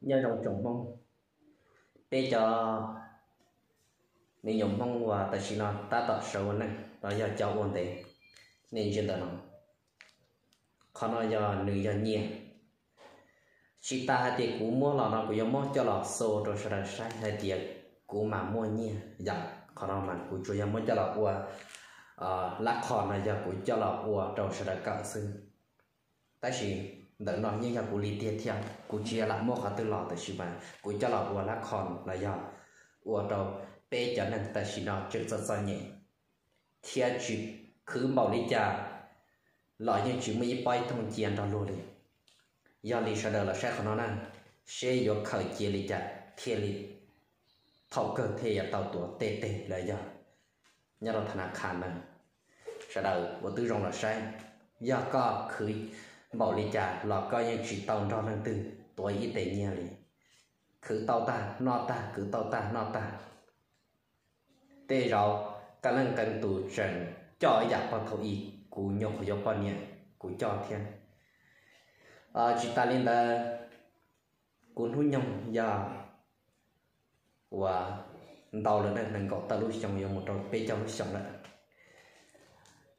Nyob zoo tsoom Hmoob, peb cov me nyuam Hmoob uas tam sim no tab tom sawv ua neej los yog cov ua ntev, nej ntsia ntawm no, qhov no yog nws yog nyiaj. Tsis tas hais tias kuv muab los no kuv yuav muab coj los show rau sawv daws saib hais tias kuv mas muaj nyiaj yom. Qhov no mas kuv tsuas yog muab coj los ua lab qho no yog kuv coj los ua rau sawv daws kawm xwb. Tab sis ntawm no yeej yog kuv li tiag thiab, kuv tsis yog lam muab qhov twg los, tab sis mas kuv coj los ua lab qho los yog ua rau peb cov neeg tam sim no tseem txom txom nyem thiab tsis khwv npaum li cas los yeej tsis muaj ib pob ib thooj cia nrog luag li. Yog li sawv daws los saib qhov no na, seb yuav khaws cia li cas thiaj li thaum kawg thiaj yuav tau tuav tej teg los yog nyob rau tha na kha na. Sawv daws ua tib zoo los saib, yog koj khwv npaum li cas los koj yeej tsis tau nrog leej twg tuav ib teg nyiaj li. Khwv tau tag noj tag, khwv tau tag noj tag. Tej zaum qee leej qee tus tseem coj ib yam pog thaum ub kuv nyuam qhuav yuav poj niam kuv coj thiab. Tsis tas li ntawd, kuv hnub nyoog yog uas ntau lawm, nees nkaum tawm lub xyoo yuav mus rau peb caug lub xyoo lawm,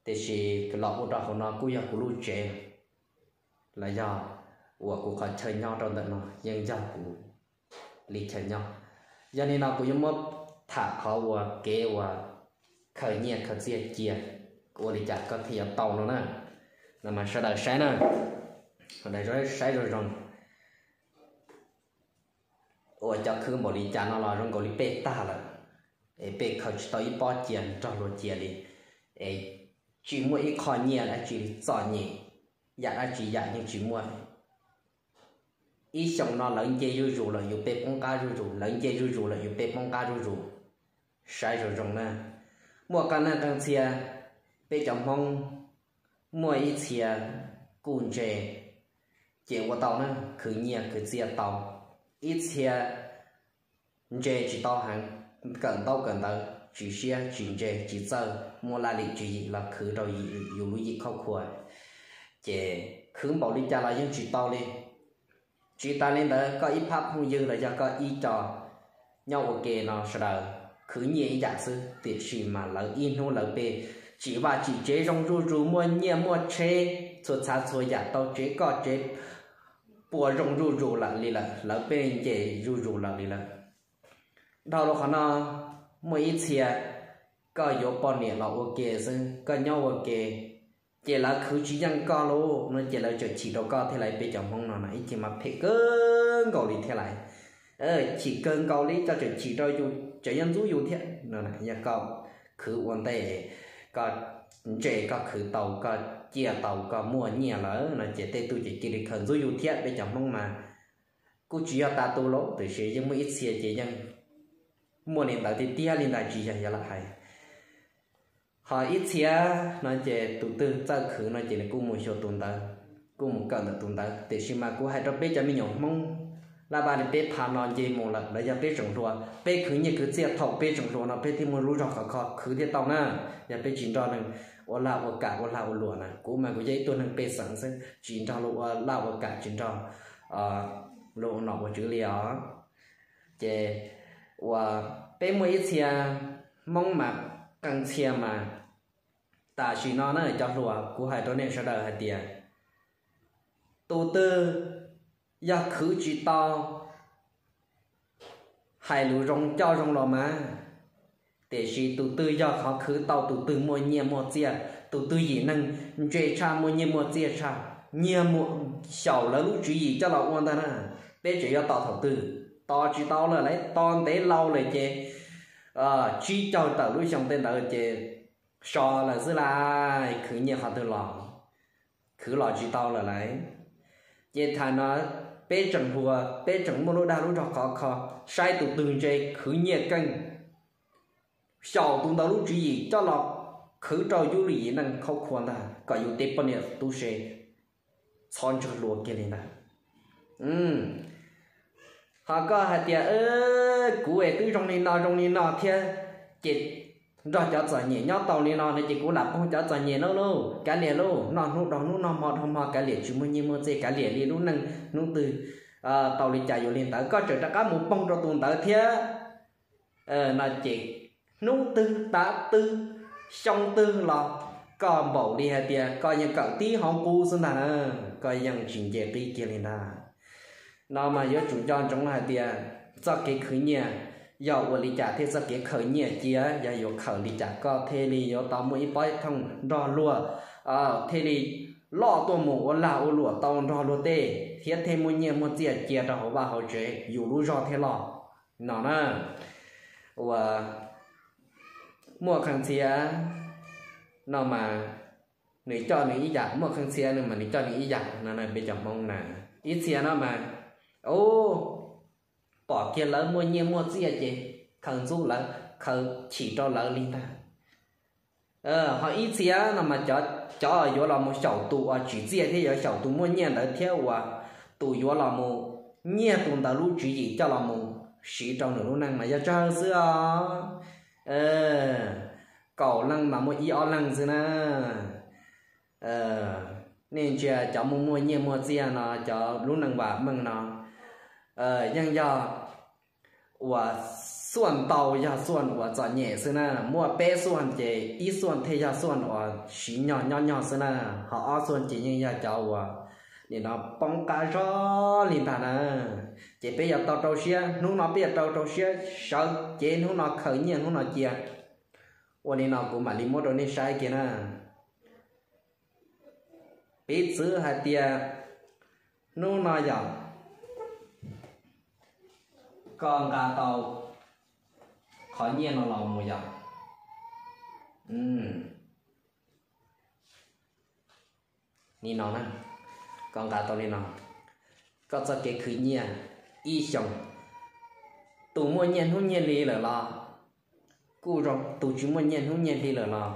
tiam sis los ua rau hauv no kuj yog kuv lub tsev los yog uas kuv qhov chaw nyob rau ntawm no yeej yog kuv li chaw nyob. Yog li no kuv yuav muab tham qhov uas kev uas khaws nyiaj khaws txiaj cia ua li cas koj thiaj yuav tau no na. No mas sawv daws saib na, sawv daws saib zoo zoo. Uas cov khwv npaum li cas no los zoo nkaus li peb tag lawm, es peb khaws tsis tau ib pob cia nrog luag cia li, es tsis muaj ib qho nyiaj dab tsi li, txom nyem yam dab tsi yam yeej tsis muaj. Ib xyoos no lawv nce zuj zus lawm yus peb poob qab zuj zus, lawv nce zuj zus lawm yus peb poob qab zuj zus. Saib zoo zoo na, muaj qee leej qee txhia, peb cov Hmoob muaj ib txhia kuj ntse, ces ua tau na, khwv nyiaj khwv txiaj tau. Ib txhia ntse tsis tau heev, kawm ntaub kawm ntawv tsis siab tsis ntse tsis txawj, muaj laj lim tswv yim los khwv rau yus lub yim khauj khua, ces khwv npaum li cas los yeej tsis tau li. Tsis tas li ntawd, koj ib phab phooj ywg los yog koj ib co nyob ua ke no sawv daws khwv nyiaj ib yam xwb, tiam sis mas lawv ib hnub lawv peb tsim vaj tsim tsev zoo zuj zus, muaj nyiaj muaj tsheb, txhua txhav txhua yam tau tsev koj tsev puas zoo zuj zus lawm li lawm, lawv peb nce zuj zus lawm li lawm. Dhau los qhov no, muaj ib txhia koj yuav poj niam los ua ke xwb, koj nyob ua ke, ces lawv khwv tsis yeej koj lauj no ces lawv tseem chim rau koj thiab lauj. Peb cov Hmoob no na ib ce mas phem kawg nkaus li thiab lauj. Chim kawg nkaus li, koj tseem chim rau yus, tseem yuav ntxub yus thiab no. Yog koj khwv ua ntej, koj ntse, koj khwv tau, koj ciaj tau, koj muaj nyiaj lawm no ces tej tug ces cia li khaws ntxub yus thiab. Peb cov Hmoob mas kuj tsis yog tas tus lauj, tiam sis yeej muaj ib txhia ces yeej muaj li ntawd tiag tiag li ntag, tsis yog yog lam hais. Ho ib txhia no ces tus twg txawj khwv no ces nws kuj mus xyuas tus ntawd, kuj mus kawm ntawm tus ntawd. Tiam sis mas kuv hais rau peb cov me nyuam Hmoob, laj vaj li peb phav no nce mus lawm los yog peb tseem hluas, peb khwv nyiaj khwv txiaj thaum peb tseem hluas no peb thiaj muaj lub zog khov kho khwv thiaj tau na. Yog peb tsis nrog neeg ua laj ua kam ua lag ua luam na, kuv mas kuv yog ib tug neeg pej xeem xwb, tsis nrog luag ua laj ua kam, tsis nrog luag ua nom ua tswv li os. Ces uas peb muaj ib txhia Hmoob mas, qee txhia mas, tam sim no na cov hluas, kuv hais rau nej sawv daws hais tias tus twg yog khwv tsis tau, hais lus zoo coj zoo los mas, tiam sis tus twg yog qhov khwv tau, tus twg muaj nyiaj muaj txiaj, tus twg yim neeg ntse tshaj, muaj nyiaj muaj txiaj tshaj, nyiag muaj, xyaum lawv lub tswv yim coj los ua ntag na, peb tseem yuav tos thaum twg? Tos tsis tau lawm lauj, tos ntev lauj lawm ces tsib caug tawm lub xyoo tej ntawd ces so lawm xwb lauj, khwv nyiaj qhov twg los, khwv los tsis tau lawm lauj. Ces thaum no peb tseem hluas, peb tseem muaj lub dag lub zog khov kho, saib tus twg ntse khwv nyiaj keej, xyaum tus ntawd lub tswv yim coj los khwv rau yus lub yim neej khaub khua ntag kom yus tej poj niam tub se txhob ntsawg hlua kiag li ntag. Ho koj hais tias kuv es twb zoo li no zoo li no thiab, ces nrog cov txom nyem nyob tau li no no ces kuv lam poob cov txom nyem no lauj. Kav liam lauj, noj hnub dhau hnub, noj hmo dhau hmo, kav liam, tsis muaj nyiaj muaj txiaj kav liam li, lub neej hnub twg tau li cas yuav li ntawd, koj tseem rov qab mus poog rau tus ntawd thiab no ces hnub twg tav twg xyoo twg los koj npaum li hais tias koj yeej kawm tib hauv qub xwb ntag na, koj yeej tsis nce qib kiag li ntag. No mas yuav tsum nco ntsoov hais tias txoj kev khwv nyiaj yog ua li cas thiab txoj kev khaws nyiaj cia yog yuav khaws li cas koj thiaj li yuav tau muaj ib pob thooj nrog luag, thiaj li loj tuaj mus ua lag ua luam tau nrog luag tej, thiab thiaj muaj nyiaj muaj txiaj cia rau hauv vaj hauv tsev yus lub zog thiaj loj no na. Uas Muaj Qhee Ntxhias no mas nws coj nws ib yam, Muaj Qhee Ntxhias no mas nws coj nws ib yam no, peb cov Hmoob na. Ib txhia no mas, u, pom kiag lawv muaj nyiaj muaj txiaj ces khaws ntxub lawv, khaws chim rau lawv li ntag. Ho ib txhia no mas cov, cov yuav los mus xyaum tus uas tsim txiaj thiab yuav xyaum tus muaj nyiaj ntawd thiab uas tus yuav los mus nyiag tus ntawd lub tswv yim coj los mus siv rau nws lub neej mas yog tsawg xwb os. Kaum leej mas muaj ib ob leeg xwb na. Nej ntsia cov muaj muaj nyiaj muaj txiaj no, cov lub neej vam meej no, yeej yog uas xuaj ntau yog xuaj uas txom nyem xwb na. Muaj peb xuaj ces ib xuaj thiaj yog xuaj uas siv nyog nyob nyog xwb na. Ho ob xuaj ces yeej yog cov uas nim no poob qab zog li ntag na. Ces peb yuav tau rau siab, hnub no peb yuav tau rau siab sawv cev, hnub no khaws nyiaj hnub no cia. Ua li no kuv mam li muab rau nej saib kiag na. Piv txwv hais tias hnub no yog koj nqa tau qhov nyiaj no los mus yog li no na, koj nqa tau li no, koj txoj kev khwv nyiaj ib xyoos, tus muaj nyiaj hnub nyiaj hli lawm los kuj zoo, tus tsis muaj nyiaj hnub nyiaj hli lawm los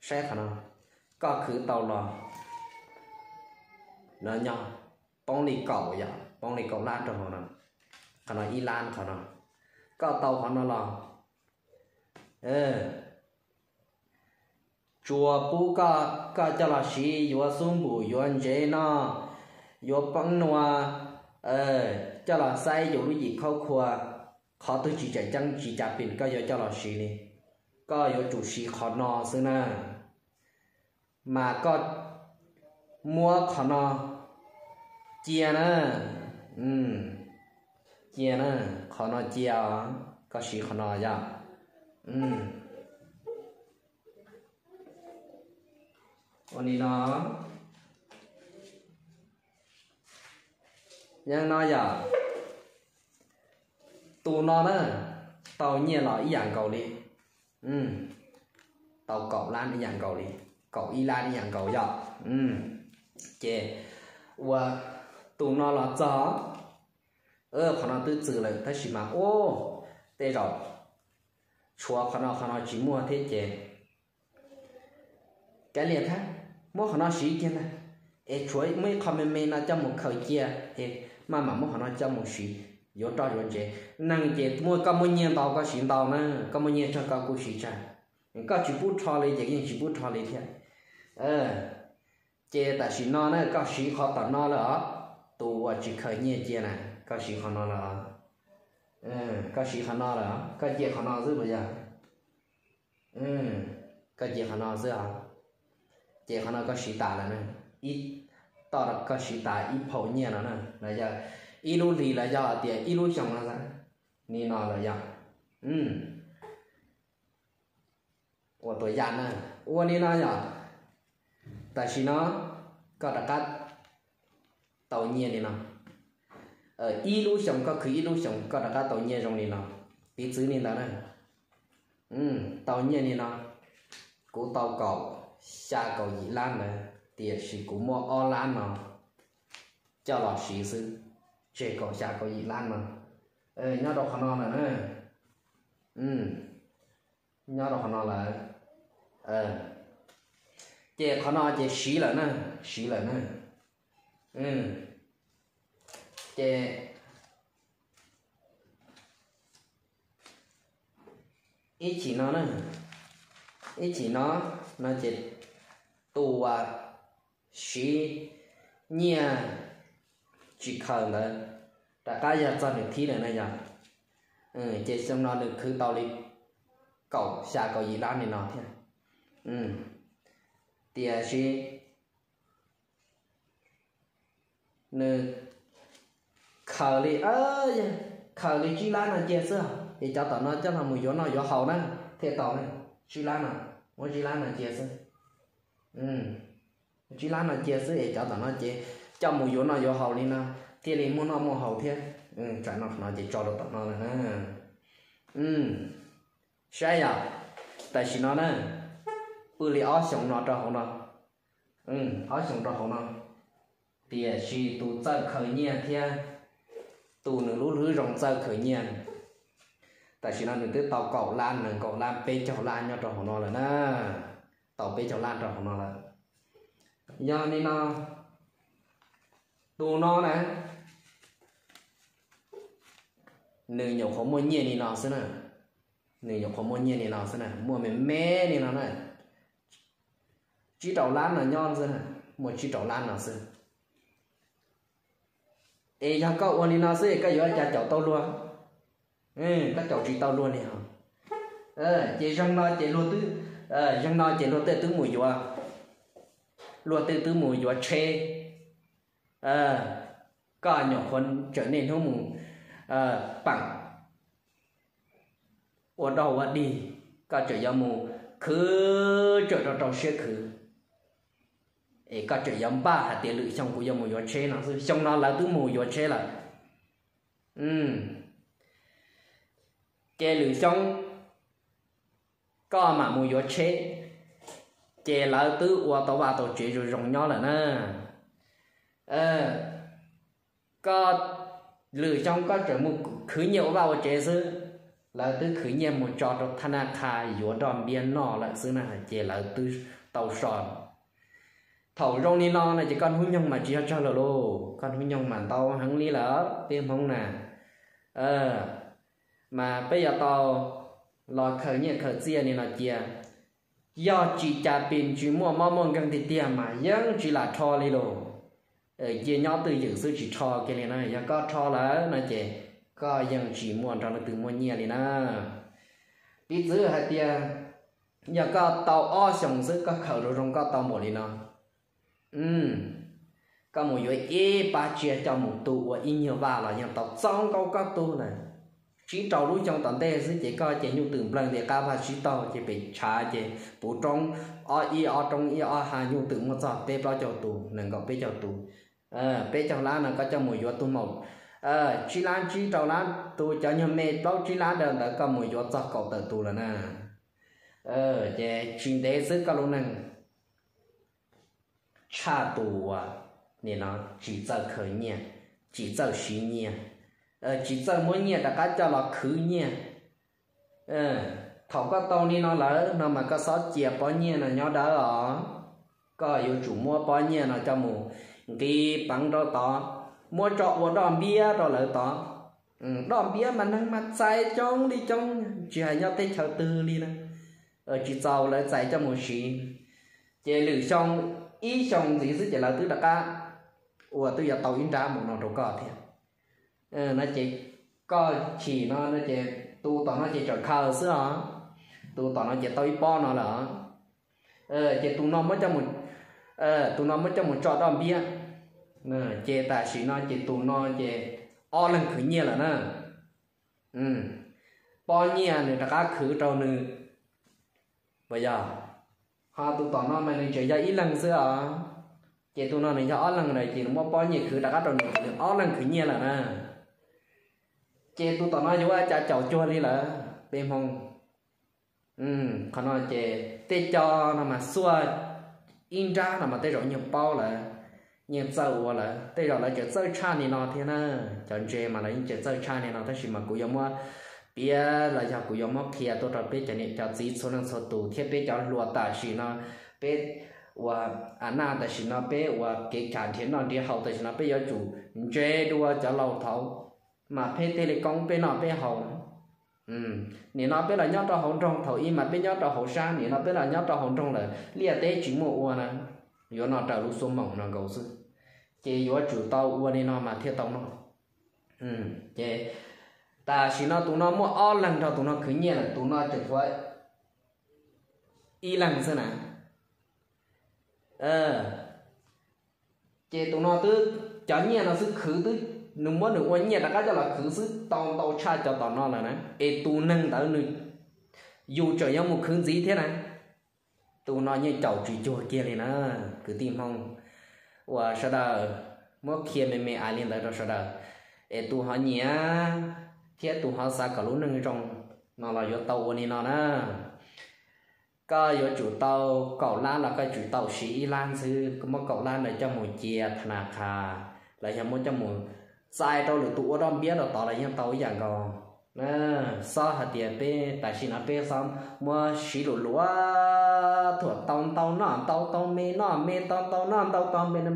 saib qhov no, koj khwv tau los no nyob poob li kaum yom, poob li kaum lab rau hauv no, qhov no ib lab qhov no, koj tau qhov no los tsuas pub koj, koj coj los siv yuav xub npum yuav ntsev noj, yuav peeb nua, coj los xaib yus lub yim khaub khua, qhov twg tsis tseem ceeb tsis cas pes koj yuav coj los siv li, koj yuav tsum siv qhov no xwb na. Mas koj muab qhov no cia na, cia na, qhov no cia os, koj siv qhov no yom. Ua li no, yog no yog tus no na, tau nyiaj los ib yam nkaus li, tau kaum lab ib yam nkaus li, kaum ib lab ib yam nkaus yom. Ces ua tus no los txog, qhov no twb txwm lawm tab sis mas ua tej zaum tshuav qhov no qhov no tsis muaj thiab ces kav liam thiab, muab qhov no siv kiag ntag, es tshuav muaj ib qho me me no coj mus khaws cia, es maj mam muab qhov no coj mus siv, yuav roj yuav ntsev. Neeg ces muaj, koj muaj nyiaj ntau koj siv ntau na, koj muaj nyiaj tsawg koj kuj siv tsawg, koj tsis pub rho li ces yeej tsis pub rho li thiab. Ces tam sim no na koj siv qhov tom no lawm os, tus uas tsis khaws nyiaj cia na, koj siv qhov no lawm os, koj siv qhov no lawm os, koj cia qhov no xwb los yog, koj cia qhov no xwb os, ces qhov no koj siv tas lawm na, ib, toj koj siv tas ib phau nyiaj no na, los yog ib lub hlis los yog tias ib lub xyoo no, li no los yog. Ua tus yaj na, ua li no yog, tam sim no koj rov qab tau nyiaj li no, ib lub xyoo koj khwv ib lub xyoo koj rov qab tau nyiaj zoo li no, piv txwv li ntawd na. Tau nyiaj li no, kuv tau kaum xya kaum yim lab ntawd tiam sis kuv muab ob lab no coj los siv xwb, tseg kaum xya kaum yim lab no nyob rau qhov no lawm na. Nyob rau qhov no lawm. Ces qhov no ces siv lawm na, siv lawm na. Ces ib chim no na, ib chim no, no ces tus uas siv nyiaj tsis khaws ntawd, rov qab yog txog nws thib lawm na yog. Ces xyoo no nws khwv tau li kaum xya kaum yim lab li no thiab. Tiam sis nws khaws li, khaws li tsib lab no cia xwb, es cov tom no coj los mus yuav noj yuav haus na, thiaj tau na. Tsib lab no, muab tsib lab no cia xwb. Tsib lab no cia xwb es cov tom no ces coj mus yuav noj yuav haus li no, thiaj li muaj noj muaj haus thiab. Tsam no qhov no ces tso rau tom no lawm na. Saib yom, tam sim no na, pw li ob xyoos no rau hauv no, ob xyoos rau hauv no, tiam sis tus txawj khaws nyiaj thiab tus nws lub hlwb zoo txawj khaws nyiaj, tam sim no nws twb tau kaum lab, nees nkaum lab, peb caug lab nyob rau hauv no lawm na. Tau peb caug lab rau hauv no lawm. Yog li no, tus no na, nws nyuam qhuav muaj nyiaj li no xwb na. Nws nyuam qhuav muaj nyiaj li no xwb na, muaj me me li no na. Tsib rau lab no nyob xwb, muaj tsib rau lab no xwb. Es yog koj ua li no xwb es koj yuav ua cas caum tau luag? Koj caum tsis tau luag li hos. Ces zaum no ces luag twb, zaum no ces luag tej twb mus yuav, luag tej twb mus yuav tsheb. Koj nyuam qhuav tseem niaj hnub mus paam ua dog ua dig, koj tseem yuav mus khwv, tseem rau rau siab khwv, es koj tseem yuav npaj hais tias lwm xyoo kuv yuav mus yuav tsheb no xwb. Xyoo no lawv twb mus yuav tsheb lawm. Ces lwm xyoo koj mam mus yuav tsheb, ces lawv twb ua tau vaj tau tsev zoo zoo nyob lawm na. Koj, lwm xyoo koj tseem mus khwv nyiaj ua vaj ua tsev xwb, lawv twb khwv nyiaj mus tso rau thab naj qha yuav doj npiab noj lawm xwb na, ces lawv twb tau so. Thaum zoo li no no ces koj hnub nyoog mas tsis yog tsawg lawm lauj, koj hnub nyoog mas ntau heev li lawm peb Hmoob na. Mas peb yuav tau los khaws nyiaj khaws txiaj li no cia. Yog tsis cas pes tsis muaj mob muaj nkeeg tiag tiag mas yeej tsis lam rho li lauj. Cia nyob twj ywm xwb tsis rho kiag li na, yog koj rho lawm no ces koj yeej tsis muaj nrog leej twg muaj nyiaj li na. Piv txwv hais tias yog koj tau ob xyoos xwb koj khaws zoo zoo koj tau npaum li no, koj mus yuav ib pab tsiaj coj mus tu ua ib nyuag vaj los yeej tau txaus nkaus koj tu lawm. Tsib rau lub xyoo tom ntej xwb ces koj ces nyuj twm npleeg nti qab vaj tsib taug ces pem tshav ces puv roob, ob ib ob roob ib ob ha nyuj twm muaj txog peb plaub caug tus, nees nkaum peb caug tus. Peb caug lab no koj coj mus yuav tus maum tsib lab tsib rau lab tus, cov nyuag me plaub tsib lab ntawd koj mus yuav txog kaum tawm tus lawm na. Ces tsis ntev xwb koj lub neej tshaj tus uas nim no tsis txawj khaws nyiaj, tsis txawj siv nyiaj, tsis txawj muab nyiaj rov qab coj los khwv nyiaj. Thaum koj tau li no lawm no mas koj xob cia pob nyiaj no nyob dawb os. Koj yuav tsum muab pob nyiaj no coj mus nqis peev rau tod, muab tso ua doj npiab rau lawv tod. Doj npiab mas neeg mas txais coob li coob, tsis hais nyob teb chaws twg li na, tsis txaus lawv txais coj mus siv. Ces lwm xyoo, ib xyoo ntxiv xwb ces lawv twb rov qab ua twb yuav tau ib nrab mus no rau koj thiab. No ces koj chim no no ces tus tom no ces tseem khaws xwb os, tus tom no ces tau ib pob no lawm os. Ces tus no muab coj mus, tus no muab coj mus tso doj npiab, ces tam sim no ces tus no ces ob leeg khwv nyiaj lawm na. Pob nyiaj nws rov qab khwv rau nws, puas yog? Ho tus tom no mas nws tseem yog ib leeg xwb os, ces tus no nws yog ob leeg lawm ces nws muab pob nyiaj khwv rov qab rau nws, nws ob leeg khwv nyiaj lawm na. Ces tus tom no yuav ua cas caum cuag li lawm peb Hmoob? Qhov no ces tej co no mas xuaj ib nrab no mas tej zaum yeej paub lawm, yeej txawj ua lawm, tej zaum lawv tseem txawj tshaj li no thiab na. Cov ntse mas lawv yeej tseem txawj tshaj li no, tab sis mas kuv yuav muab piav los yog kuv yuav muab qhia tuaj rau peb cov niam cov txiv txhua leej txhua tus thiab peb cov hluas tam sim no, peb uas a naj tam sim no, peb uas kev kam nrhiav noj nrhiav haus tam sim no peb yuav tsum ntse dua cov laus thaud, mas peb thiaj li koob peb noj peb haus. Nim no peb los nyob rau hauv nroog, thaum ub mas peb nyob rau hauv sab, nim no peb los nyob rau hauv nroog lawm, liaj teb tsis muaj ua na, yuav noj raws lub xuab moos no nkaus xwb. Ces yuav tsum tau ua li no mas thiaj tau noj. Ces tam sim no tus no muaj ob leeg nrog tus no khwv nyiaj lawm, tus no tseem tshuav ib leeg xwb na. Ces tus no twb, cov nyiaj no xwb khwv twb, nws muab nws ua nyiaj rov qab coj los khwv xwb tau ntau tshaj cov tom no lawm na, es tus neeg ntawd nws, yus tseem yuav mus khwv ntxiv thiab na. Tus no yeej caum tsis cuag kiag li na, kwv tij Hmoob, uas sawv daws muab qhia me me ais li ntawd rau sawv daws, es tus ho nyiam thiab tus ho xav kom lub neej zoo no los yuav tau ua li no na. Koj yuav tsum tau kaum lab los koj tsum tau siv ib lab ntxwb, koj muab kaum lab ntawd coj mus cia tha na khas, los yog muab coj mus txais rau lwm tus ua roj npiab rau tod los yeej tau ib yam nkaus. Xob hais tias peb tam sim no peb xob muab siv lus luav thuam tau ntau noj ntau tau me, noj me tau ntau noj ntau tau me no,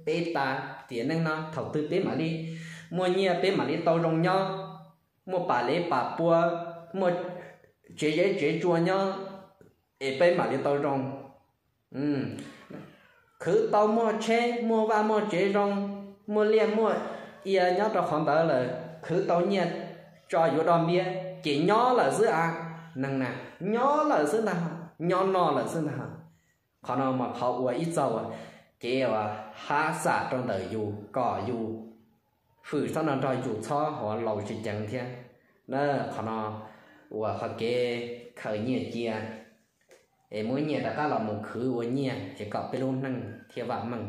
peb tas tiam neej no thaum twg peb mam li muaj nyiaj peb mam li tau zoo nyob, muaj pam lev pam pua, muaj tsev zeb tsev tsua nyob, es peb mam li tau zoo. Khwv tau muaj tsheb muaj vaj muaj tsev zoo, muaj liaj muaj ia nyob rau qhov ntawd lawm, khwv tau nyiaj tso yuav roj npiab ces nyob lawm xwb a. Neeg na, nyob lawm xwb ntag, nyob no lawm xwb ntag. Qhov no mas qhov ua ib txog cev uas hab xam rau ntawm yus kom yus hwm txhob nrog nrog yus txhob hauv laus tsis ceev thiab. Qhov no uas qhov kev khaws nyiaj cia es muab nyiaj rov qab los mus khwv ua nyiaj es kom peb lub neej thiaj vam meej.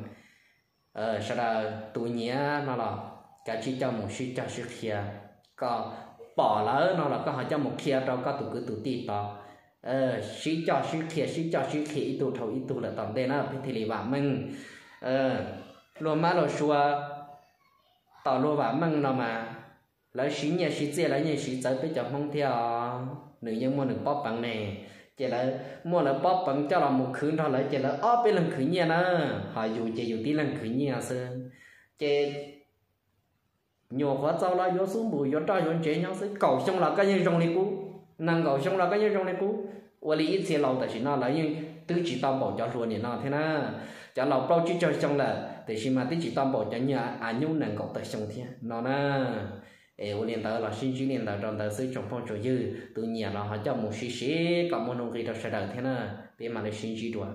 Sawv daws tus nyiam no los kav tsij coj mus sib cog sib qhia, koj pom lawm no los koj ho coj mus qhia rau koj tus kwv tus tij tod. Sib coj sib qhia sib coj sib qhia ib tug dhau ib tug lawm tom ntej na peb thiaj li vam meej. Luag mab luag sua, tom luag vam meej no mas lawv siv nyiaj siv txiaj lawv yeej siv txawv peb cov Hmoob thiab os. Nws yeej muaj nws pob peev ne, ces lawv muaj lawv pob peev coj los mus khwv nrog lawv ces lawv ob peb leeg khwv nyiaj na, ho yus ces yus tib leeg khwv nyiaj xwb. Ces nyuam qhuav txaus los yuav xub npum yuav roj yuav ntsev nyob xwb, kaum xyoo los koj yeej zoo li qub, nees nkaum xyoo los koj yeej zoo li qub. Ua li ib txhia laus tam sim no lawv yeej twb tsis tau npaum cov hluas nim no thiab na. Cov laus plaub tsib caug xyoo lawm tiam sis mas twb tsis tau npaum cov nyuag a nyub nees nkaum tawm xyoo thiab no na. Es ua li ntawd los sib ntsib li ntawd rau ntawd xwb tsoom phooj tsoom ywg, tus nyiam los ho coj mus siv siv kom muaj nuj nqis rau sawv daws thiab na. Peb mam li sib ntsib dua.